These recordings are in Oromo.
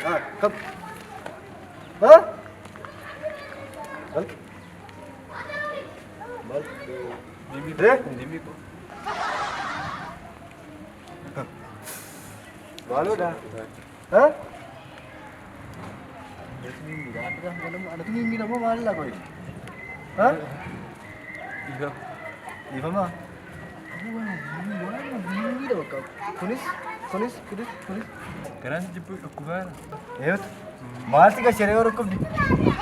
Ah, kam? Ah? Bal? Bal? Eh? Maaloodha? Ah? Anatu miidhamoo maal laa qoyi? Ah? Dhiifama? Miidha bakka. Kunis, kunis, kunis, kunis. Garaan jibbuu dhukkubaara. Eeyyatu. Maalti gasharee yoo dhukkubdi?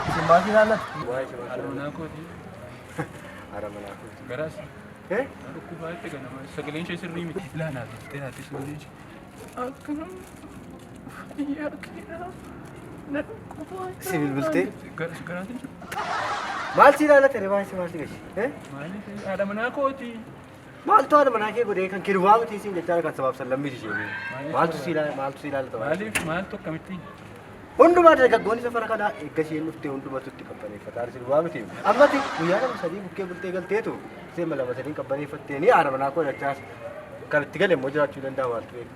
Isin maalti ilaallatu? Haadha manaa kooti. Haadha manaa kooti. Garaas Eh? dhukkubaa itti ganama. Sagaleen ishee sirrii miti. Ilaa naaf jettee naatti sagaleen ishee. Akkana fayyaa keeraa na dhukkubaa. Si bilbiltee? Garaan jibbuu. Maalti ilaallate ree maalti maalti gashi? Eh? Maaliif haadha manaa kooti? Maaltu haadha manaa kee godhee kan kee waa miti siin jechaa kan sabaaf sallammiiti isheen. Maaltu si ilaala maaltu si ilaallata? Maaliif maaltu akkamitti? Hundumaa dargaggoonni safara kanaa eegga isheen dhuftee hundumatu itti qabbaneeffataa isin waa miti. Ammati guyyaa lama sadii bukkee bultee galteetu isheen lama sadii qabbaneeffattee ni haadha manaa koo jechaas kan itti gale immoo jiraachuu danda'a maaltu beeka.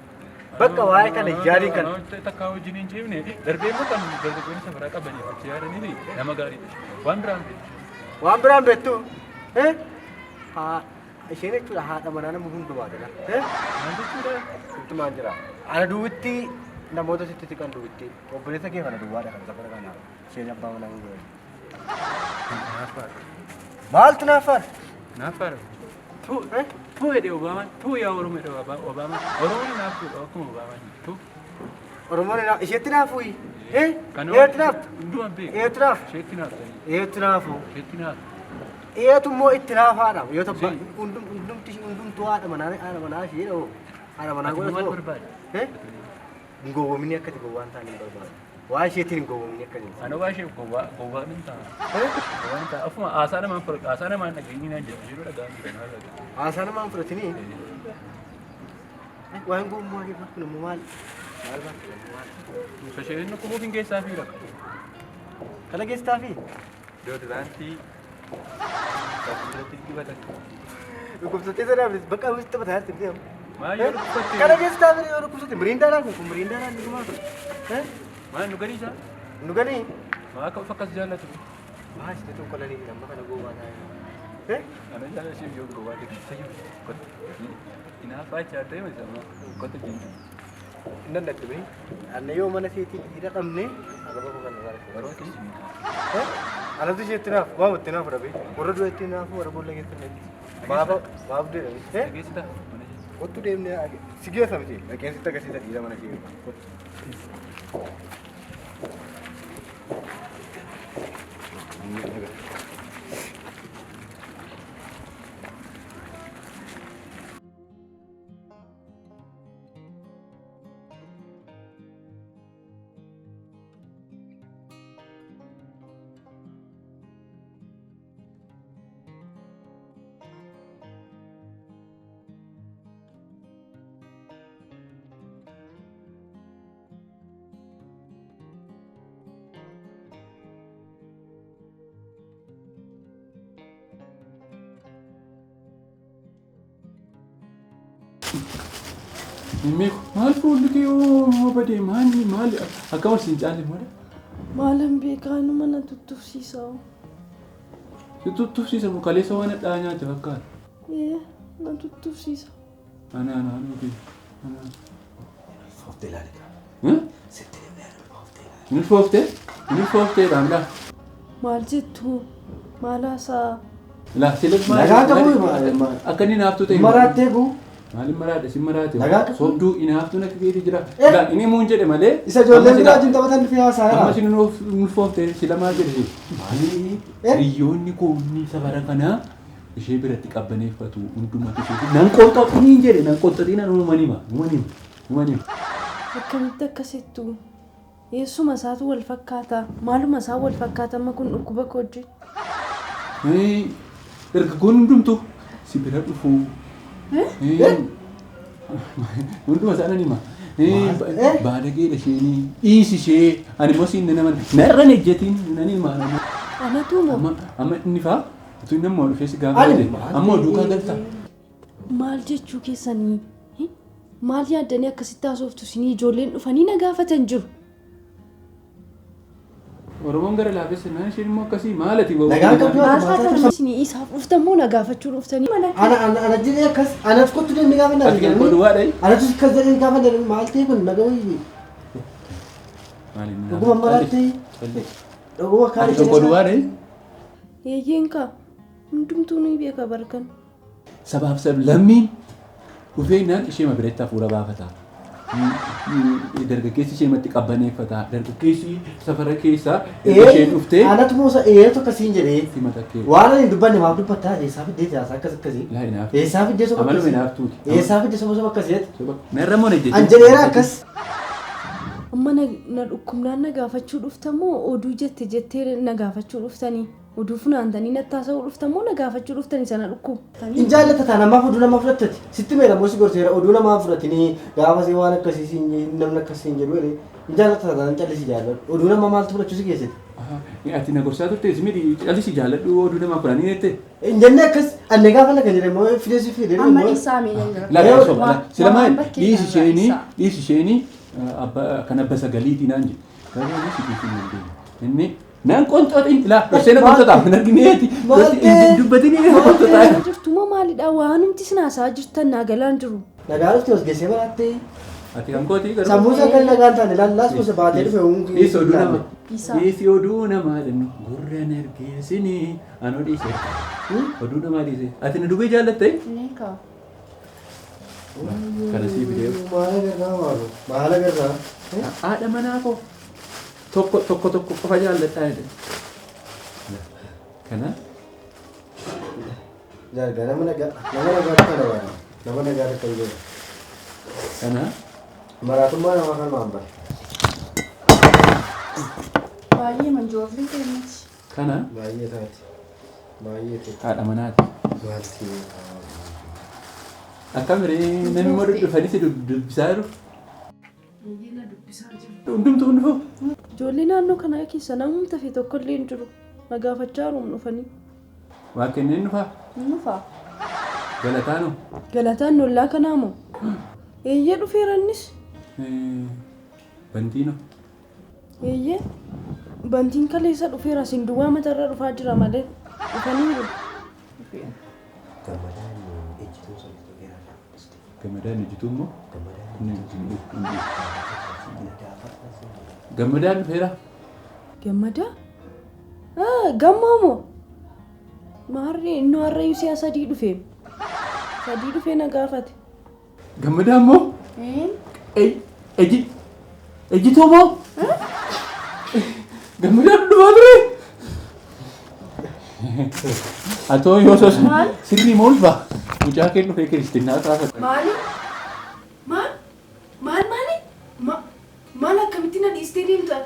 Bakka waa'ee kana yaadiin kan Takkaa wajjin hin ciifne darbee immoo kan dargaggoonni safaraa qabbaneeffachuu yaadanii nama gaariidha. Waan biraan beektu. waan biraan beektu. Eh? Haa isheen jechuudha haadha manaa nama hundumaa jala. Eh? Maal jechuudha? Hundumaan jira. Ana duwwitti namoota sitti siqan duwwitti obboleessa kee kana duwwaadha kan safara kanaa isheen abbaa manaa hundumaa. Maaltu naaffaadha? Naaffaadha. Tuu jedhe Obaamaan, tuu yaa Oromoo jedhe Obaamaan. Oromoon naaftuudha akkuma Obaamaan. Tuu. Oromoon isheetti naafuyi. Eh? Kan Eetti naaftu? Hundumaan beeku. Eetti naaftu? Isheetti naaftanii. Eetti naafu? Isheetti naaftu. Eetu immoo itti naafaadha. Yoo ta'u hundumti hundumtuu haadha manaa haadha manaa ishee dha'u. Haadha manaa Ati maal godhatu. barbaadde? Eh? Hin gowwoomini akka ati gowwaan taane hin barbaadu. Waa isheetiin hin gowwoomini akka jirtu. Ana waa ishee gowwaa gowwaa min ta'a. Eh? Gowwaa min ta'a. Ofuma haasaa namaan fudhatu haasaa namaan dhageenyi naan jedha. Yeroo dhagaan jira maal dhagaa. Haasaa namaan fudhatinii. Waan gowwummaa kee kun immoo maal? Maal baatti maal? Isheen dhukkubuuf hin geessaa fi rakka. Kana geessitaa fi Deodiraantii. Irratti dibatan. dhukkubsattee sanaaf bakka walitti taphataa jirti miti amma. Maal yoo dhukkubsatte? Kana geessitaa fi yoo dhukkubsatte miriindaadhaan kun kun miriindaadhaan dhugumaa kun. Eh? Maal nu gadiisa? Nu galii? Maa akka of akkas jaallatu? Maal sitti tokkolanii amma kana gowwaa taa'ee. Eh? Ana jaalala yoo gowwaa ta'e sayyuu. Hinaaffaa jechaa ta'e miti kotta jiintu. Hin danda'atte Anna yoo mana seetii dhiira dhabne araba koo kana irraa Yeroo keessa. Eh? Anatu isheetti naaf waama itti naaf dhabe warra dura itti naafu warra boolla keessa hin maaf maaf deemne. Eh? Geessita mana ishee. Kottu deemnee si geessa miti dhaqeen sitti agarsiisa dhiira mana ishee. Kottu. Mimmiku maal fuulli kee yoo badee maal maal akka wal siin caalle mooda? Maalan beekaa inuma na tuttufsiisa. Si tuttufsiisa moo kaleessa waan hadhaa nyaate fakkaata. Ee na tuttufsiisa. Ana ana ana kee. Ana. Fooftee ilaali. Sitti himee fooftee ilaali. Inni fooftee? Inni fooftee dhaamlaa. Maal jettu? Maal haasaa? Laa sila Nagaa qabu Akka inni naaftuu ta'e. Maraattee guu. Maaliin maraadha sin maraate. Nagaa qabu. Sobduu inaaftuun akka keetii jira. Eh. Laa inni muun jedhe malee. Isa ijoolleen biraa wajjin taphatan dhufee haasaa Amma jira. isin ulfooftee sila maal jedhe. Maali? Eh? Hiriyoonni koonni safara kanaa ishee biratti qabbaneeffatu hundumatu ishee nan qonxoxinii jedhe nan qonxoxinii nan uuman hima uuman hima uuman hima. Akkamitti akkasittu? Eessuma isaatu wal fakkaata. Maaluma isaa wal fakkaata amma kun dhukkuba koo wajjin. Dargaggoonni hundumtu si bira dhufu. Hunduma isaa nan hima. Baalageedha isheenii dhiisi ishee ani immoo siin nan amana narra hin ejjetiin nan hima. Anatu moo? Amma amma inni faa utuu inni ammoo dhufee si gaafate ammoo duukaa galta. Maal jechuu keessanii? Maal yaaddanii akkasitti haasoftu isinii ijoolleen dhufanii na gaafatan jiru. Oromoon gara laafessa naan isheen immoo akkasii maalati Nagaan qabdu Maal taatan isin isaaf dhuftan moo na gaafachuu dhuftanii? Mana Ana ana ana jedhee akkas anatu kottu deemni gaafa na Ati kan koo duwwaadha. Anatu akkas jedhee gaafa na maal ta'e kun naga wayii. Maali inni Dhuguma maraatte dhuguma kaan Ati kan koo duwwaadha. Eeyyeen kaa hundumtuu ni beeka barkan. Sabaaf sablammiin dhufeennaan ishee biratti hafuura baafata. Dargaggeessi ishee matti qabbaneeffata. Dargaggeessi safara keessaa erga isheen dhuftee Anatu moosa eetu akkasiin jedhee. simata kee. Waan ani hin dubbanne maaf dubbattaa eessaa fiddee siyaasa akkas akkasii. Laa hinaaftu. Eessaa fiddee soba Amaluma akkasii. hinaaftuuti. Eessaa fiddee soba soba akkasii. Narra moo na An jedheera akkas. Amma na dhukkubnaan na gaafachuu dhuftan moo oduu jette jettee na gaafachuu dhuftanii? Oduu funaantanii natti haasa'uu dhuftan moo na gaafachuu dhuftanii sana dhukkuba? Hin jaallata taana maaf oduu namaa fudhattati. Sitti meera moo si gorseera oduu namaa fudhatanii gaafa si waan akkasii siin namni akkasii hin jedhu jedhee. Hin jaallata taana callisi jaalladhu. Oduu namaa maaltu fudhachuu si geessite? Ati na gorsaa turte simiti callisi jaalladhu oduu namaa fudhanii jette. Hin jenne akkas anne gaafa na kan jedhe moo fidee si fidee Amma moo isaa miidhaan jira. Laa soba sila maal Waan bakkee dhiisi kanarraa isheenii isaa. dhiisi isheenii abbaa kan abba sagaliitii naan jedhe. Garuu inni si dhiisuu hin dandeenye. Inni naan qonxootiin laa dhoksee na qonxootaa hin argineeti. Maal ta'e? Dubbatini na qonxootaa. Jirtu moo maalidha? Waanumti isin haasa'aa jirtan naa galaan jiru. Nagaa dhufte os geessee baraatte. Ati kan kooti garuu. Sammuu isaa kan nagaan taane lallaas gosa baatee dhufe uumuu Dhiisi oduu namaa. Isaa. Dhiisi oduu namaa jennu gurra hin ergeessinii anoo dhiise. Oduu namaa dhiise. Ati na dubee jaallatte? Ni kaa. Kana sii fidee. Maal agarraa maalu? Maal agarraa? Haadha manaa koo tokko tokko tokko qofa jaalladhaa jedhe. Kana Jaargaa nama nagaa nama nagaa kana baana. Nama nagaa takka hin jiru. kana Maraatummaa namaa kan waan bare. Baay'ee manjoorri keenyati. kana Baay'ee taati. Baay'ee taati. haadha manaati. Maalti? Akkam ree namni immoo dhufanii si dubbisaa jiru. Na dubbisaa jiru. Hundumtuu hundufuu. Ijoollee naannoo kanaa keessa namni tafe tokkollee hin jiru. Na gaafachaa jiru dhufanii. Waa kenneen dhufaa. Nufaa. Galataanoo. Galataan ollaa kanaa moo? Eeyyee dhufeera innis. Bantiinoo. Eeyyee. Bantiin kaleessa dhufeera isin duwwaa mataarra dhufaa jira malee. Dhufaniiru. Gammadaan ejjituun sun dhufeera. Gammadaan ejjituu immoo. Gammadaan Gammadaan dhufeera. Gammadaa? Gammaa moo? Maarree inni harreeyyuu si'a sadii dhufe. Sadii dhufee na gaafate. Gammadaan moo? Ejji ejjituu moo? Gammadaan dhufaa ture. Atoo yoo sos sirrii moo ulfaa? Mucaa kee dhufee kiristinnaa kaafate. Maali? Maal? Maal maali? Maal akkamitti na dhiistee deemta?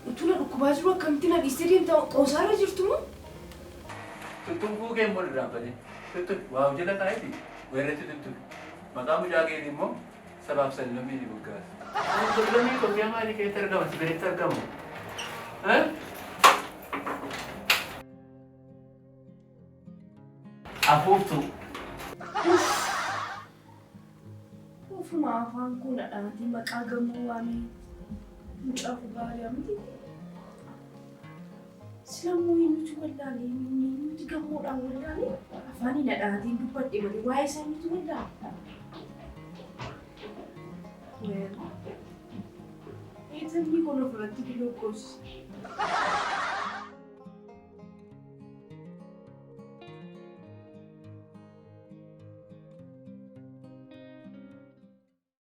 Utuu na dhukkubaa jiru akkamitti na dhiistee deemta? Qoosaarra jirtu moo? Tuttuquu kee immoo irraanfate. Tuttuq waa jala taa'eeti weerratti tuttuq. Maqaa mucaa keetii immoo sabaaf sablammii ni moggaasa. Sablammii Itoophiyaa maalii keessatti argama? Si biratti argamu? Afuuftuu. Ofuma afaan koo na dhaatee maqaa gamoo waamee mucaa gaarii miti. Silammoo eenyutu wallaalee eenyutu gamoodhaan wallaalee afaanii na dhaatee dubbadhe malee waa'ee isaa eenyutu wallaalee. Eetamni kun ofirratti bilokkoos.